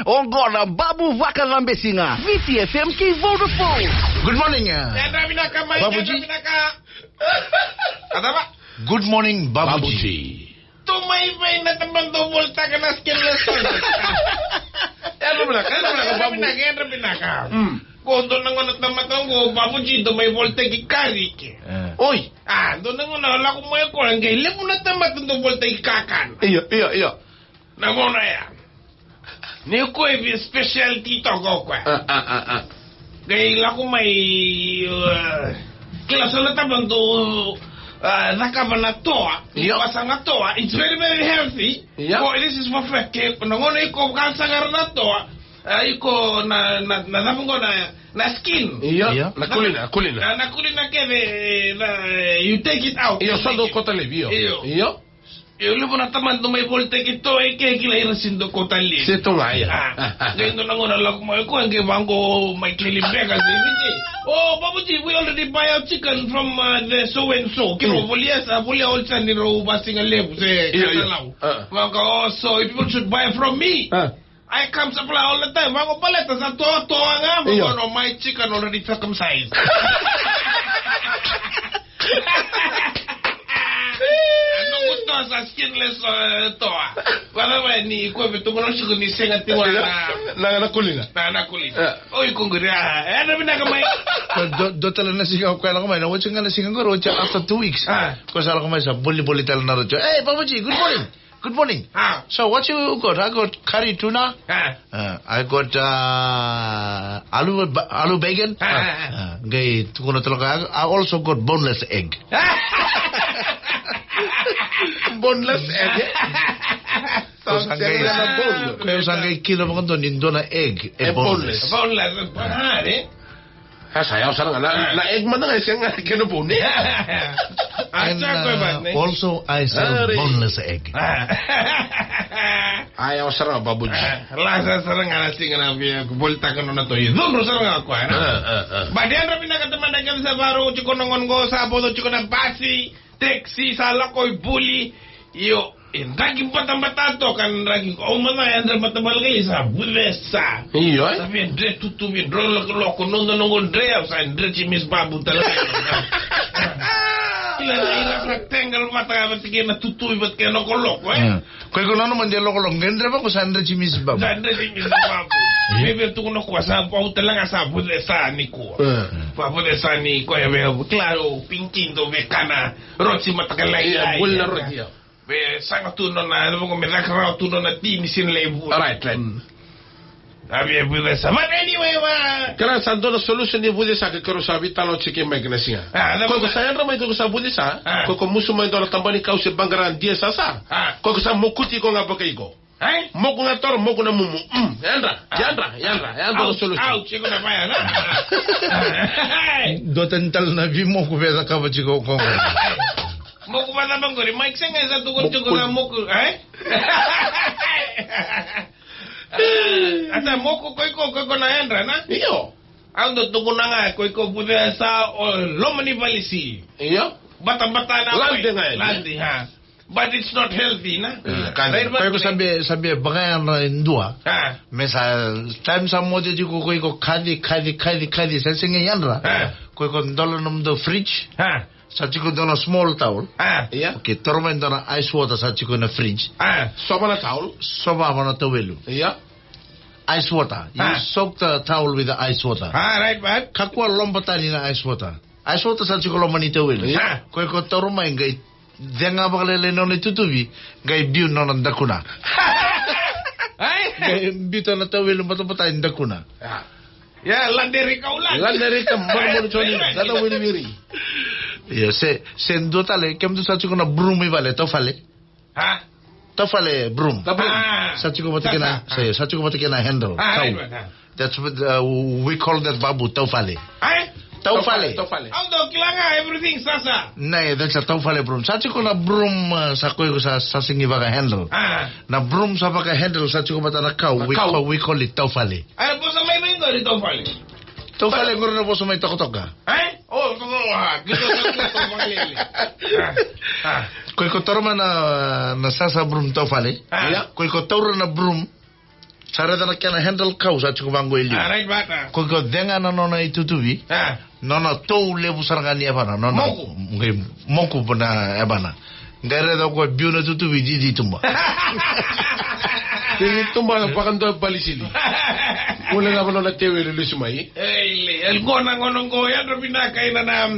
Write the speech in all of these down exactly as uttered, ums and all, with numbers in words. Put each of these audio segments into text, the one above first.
Oqo na Babu Vakacabesiga, Viti F M kei Vodafone. Good morning, uh, Yadra vinaka mai, Babuji. Yadra vinaka. Adava? Good morning, Babuji. Babuji. Tou mai vei na tamata dou volitaka na skin lesson? Yadra vinaka, yadra vinaka, Babu. Yadra vinaka, yadra vinaka. Mm. Qo dua na gauna tamata qo, Babuji, dou mai volitaki kari ke. Eh. Oi. A, dua na gauna lako mai o koya qai levu na tamata dou volitaki kakana. Io, io, io. Na gauna ya. Ni o koya e specialty toka o koya. A, a, a, a. Qai lako mai, uh, kila so na tamata dou, uh, cakava na toa. Io. Vasaga toa. It's very, very healthy. Io. Oh, this is perfect. Ke na gauna iko vakasaqara na toa, uh, iko na, na, na cava qo na, na skin. Io. Io. Na kulina, kulina. Na, na kulina kece, na, you take it out. Io, so dou kauta laivi, io. Io. Io. Io, levu na tamata dou mai volitaki toa e ke, kila ira sega ni dou kauta laivi. Se toka ga, ia. A, a, a. Qai dua na gauna lako mai o koya qai vaqo mai keli beka se Viti. Oh, Babuji, we already buy our chicken from, uh, the so and so. Kila, mm, volia sa, volia oti sa ni rau vasigalevu se, io, io, katalau. A. Vaqo, oh, so you people should buy from me. A. I come supply all the time. Vaqo baleta sa toatoa ga. Io. Vaqo, no, my chicken already circumcised. Noqu toa sa skinless, uh, toa. Vacava ni koya vei, tukuna o Siko ni sega tiko na, na, na kulina. Na, na kulina. E. O iko qori, a, e, na vinaka mai. Dua, dua tale na siga o koya lako mai, na oti ga na siga qori, oti after two weeks. A. Koya sa lako mai sa boliboli tale na roti. Hey, Babuji, good morning. Good morning. Ah. So what you got? I got curry tuna. Ah. Uh, I got, uh, alu, ba-, alu bacon. Ah, ah, ah. Uh, qai tukuna tale o koya, I also got boneless egg. Boneless egg, eh? Koya sa qai, koya sa qai kila vakadua ni dua na egg e boneless. Boneless, boneless, eh? A, sa yawa sara ga na, na egg mada ga e sega ga kena bone. And, uh, also I sell boneless egg. A, yawa sara ga, Babuji. A, lasa sara ga na siga na via volitaka nona toa. Cudru sara ga o koya, na. A, a, a. But yadra vinaka tamata kece sa vakarau tiko na gauna qo, sa bodo tiko na basi. Taxi sa lako i buli. Io, e draki batabata toka na draki. Au mada yadra batabata kali sa vucesa. Io, e? Sa via dre tutuvi, dro lokoloko, noda noqo dre, au sa dre ti Miss Babu tale. Kila na ira rectangle vata ga vata kei na tutuvi vata kei na lokoloko, e? Mm. Koya ko nona mada e lokoloko, qai dre vaqo sa dre ti Miss Babu. Sa dre ti Miss Babu. Io. Veve tukuna o koya sa, au tale ga sa vucesa nikua. Mm. Sa vucesa nikua, e vei, kila o Pinky dau vekana. Roti mataka lailai. Ia, buli na roti, ia. Me saga tu nona, me caka rawa tu nona ti ni sina lai vuli. Right, right. Mm. A via vucesa. But anyway, va. Kila sa dua na solution ni vucesa ke keirau sa veitalanoa tiko mai kina siga. A, na vucesa. Koya ko sa yadra mai tu ko sa vucesa. A. Koya ko musu mai dua na tabana ni kau se baqara dia sasa. A. Koya ko sa mokuti iko ga vakaiko. Ai? Moku ga toro, moku na mumu. Mm, yadra, yadra, yadra, yadra na solution. Au, au, tiko na vaya, na? Dua tani tale na veimoku vei cakava tiko o koya. Moku vacava qori, Mike, sega e sa tukuni tiko na moku, ai? Ata moku koiko, koiko na yadra, na? Io. Au dau tukuna ga, koiko vucesa o loma ni valisi. Io. Batabata na lade ga, lade, ha. But it's not healthy, na? Mm. Right, koya ko sa bia, sa bia vakayadra e dua. A. Me sa, time sa moce tiko koya ko kaci, kaci, kaci, kaci, sa sega ni yadra. A. Koya ko dola nomudou fridge. A. Sa tiko dua na small towel. A. Ia. Okay, toro mai dua na ice water sa tiko na fridge. A. Sova na towel. Sova na tauwelu. Ia. Ice water. You soak the towel with the ice water. A, right, but kakua loba tani na ice water. Ice water sa tiko loma ni tauwelu. Ia. Koya ko taura mai qai cega vakalailai nona itutuvi, qai biu nona dakuna. Ai? Qai biuta na tauwelu batabata e dakuna. Ia. Ia, laderika ula. Laderika, marmoni toni, lada wiriwiri. Ia, se, se dua tale, kemudou sa tiko na broom i vale, taufale. Ha? Taufale broom. The broom. A. Sa tiko vata kei na, sa, sa tiko vata kei na handle. A, tau. Right, right, a. That's what, uh, we call that, Babu, taufale. Ai? Taufale. Taufale, taufale. Au dau kila ga everything sasa. Na, that's a taufale broom. Sa tiko na broom, uh, sa koya ko sa, sa sega ni vaka handle. A. Na broom sa vaka handle, sa tiko vata na kau. Na kau. We call, we call it taufale. Ai, vosa mai vei qori taufale? Taufale qori na vosa mai tokatoka. Ai? O, o, o, a, qito sa qito vakalele. A, a. Koya ko taura mai na, na sasa broom taufale. A. Ia. Koya ko taura na broom. Sa raica na kena handle kau sa tiko vaqo e liu. Ah, right, right, ah. Ko, ko cega na nona itutuvi. Ah. Nona tou levu sara ga ni yavana. Nona moku. Qai moku na yavana. Qai raica ko biu na tutuvi cici tuba. Cici tuba na vakadua palisili. Ule na vanua na teuelu lesu mai. Ei, le, el qo na gauna qo, yadra vinaka ina na,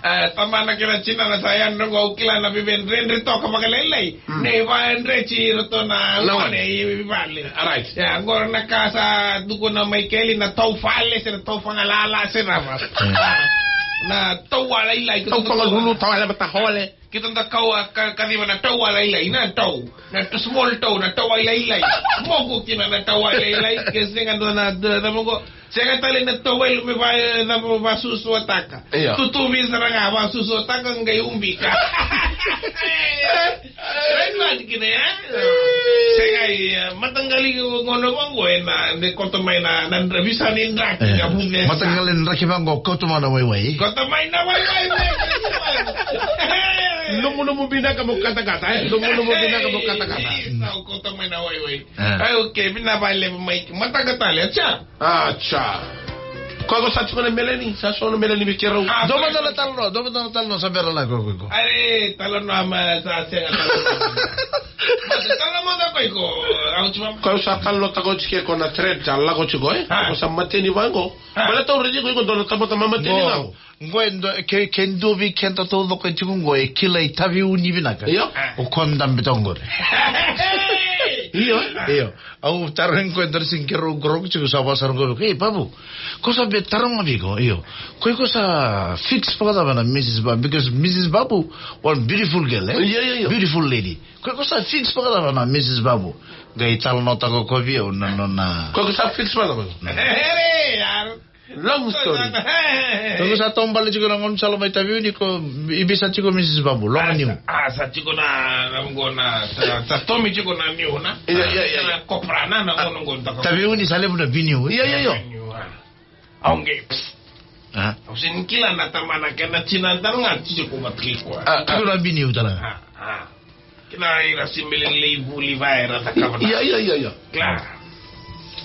e, tamana kei na tinana sa yadra qo, au kila na veivedredre toka vakalailai. Mm. Ni vadreti iratou na gone i vale. Right. Ia, qo na ka sa tukuna mai keli na tau fale, se na tau fagalala, se na va. Mm. Na tau valailai, tau fagalulu, tau yale mata hole. Keitou da kau a ka, kaciva na tau valailai, na tau. Na t-, small tau, na tau valailai. Moku kina na tau valailai, ke sega dua na, dua, dua moku. Sega tale na tau vailu me va, e, na va, vasusuataka. Io. Tutuvi sara ga, vasusuataka, qai ubika. Right, right, kina, e? Sega, e, mataqali gauna vaqo, e, na, de koto mai na, na dra-, visa ni draki, e, na vuce. Mataqali draki vaqo, koto mai na waiwai. Koto mai na waiwai, me. Nomunomu vinaka mo katakata, e? Nomunomu vinaka mo katakata. Isa, koto mai na waiwai. E. Ai, okay, vinaka vakalevu mai. Mataka tale, acha. Acha. Koya ko sa tiko na meleni, sa so na meleni me keirau. Ah, dou mada na talanoa, dou mada na talanoa, sa bera la ko, ko, ko. Are, talanoa ma, sa sega talanoa. Mada, talanoa mada ko iko, au tiko. Koya sa talanoa tako tiko ko na thread, sa lako tiko, e? Ah. Ko sa mateni vaqo. Ah. Bala tau redi ko iko dua na tamata mamateni qo. Qo e dua, ke, ke dua vei keda taucoko e tiko qo e kilai Taveuni vinaka. Io. O koya dabe toka qori. Io. Io. Au tarogi koya e dua na siga keirau qoroqo tiko sa vakasara qo vei koya. Ei, Babu, ko sa via taroga vei iko. Io. Ko iko sa fix vakacava na Missus Babu, because Missus Babu, one beautiful girl, e? Io, io, io. Beautiful lady. Ko iko sa fix vakacava na Missus Babu. Qai talanoataka o koya vei au na, na, na. Ko iko sa fix vakacava? Long story. Ko iko sa taubale tiko na gaunisala mai Taveuni, ko i vei sa tiko Missus Babu, loga niu. Ah, sa tiko na, na qo na, sa, sa tomi tiko na niu na. Io, io, io. Na kopra na, na qo na qo na Taveuni sa levu na viniu. Io, io, io. Viniu, ah. Au qai, psst. Ah. Au sega ni kila na tamana kei na tinana tale ga tiko vata kei koya. Ah, tiko na viniu tale ga. Ah, ah. Kila ira simili lei vuli va era cakava na. Ia, ia, ia, ia. Kila.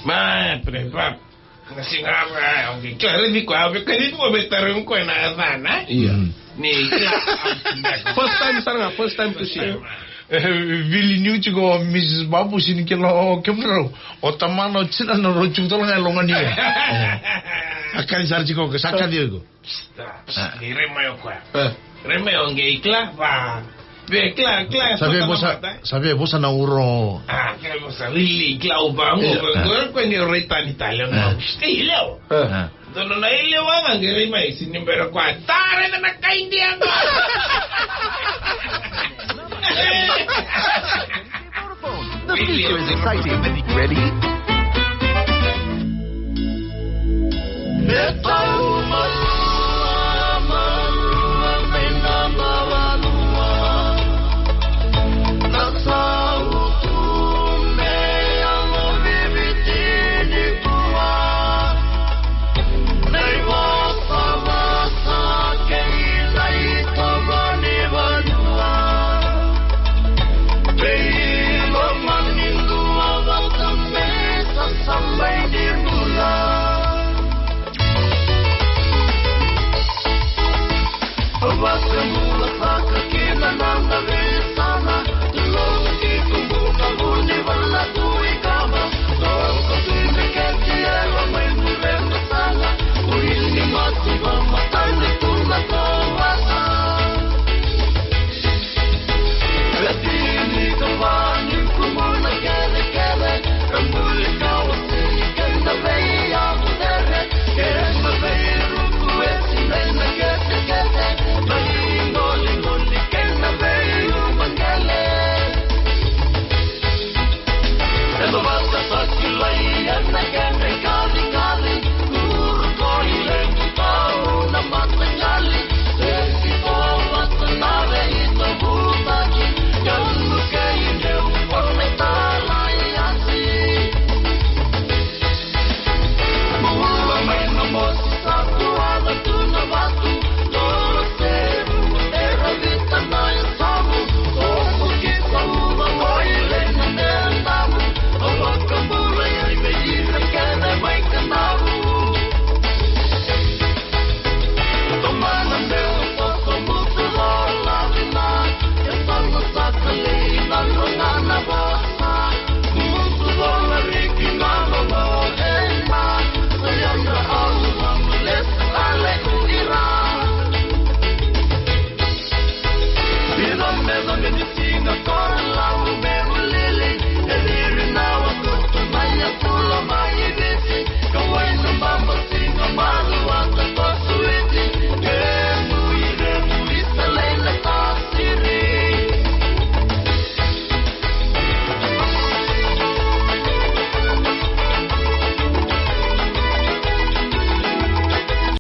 Ma, pre, va. Nga siga va, okay. Kila, raici koya, au via kacivi koya, au via tarogi koya na yacana. Ia. Mm. Ni kila. First time sara ga, first time to see. First time. E, vili niu tiko o Missus Babu, sega ni kila o kemudrau. O tamana, o tinana rau tiko tale ga e loga niu. E. A kani sara tiko, sa kaci o iko. Psst, psst, ah. Ni rai mai o koya. E. Rai mai o qai kila, va. Vei kila, kila, sa vei vosa, sa vei vosa na uro. Ah, kila vosa, really, kila o va, o va, o koya ni rai tani tale, o. Ei, leo. E. Dua na ilewa ga qai rai mai, sega ni bera koya. Tara na kai Idia ga. The future is exciting. Ready?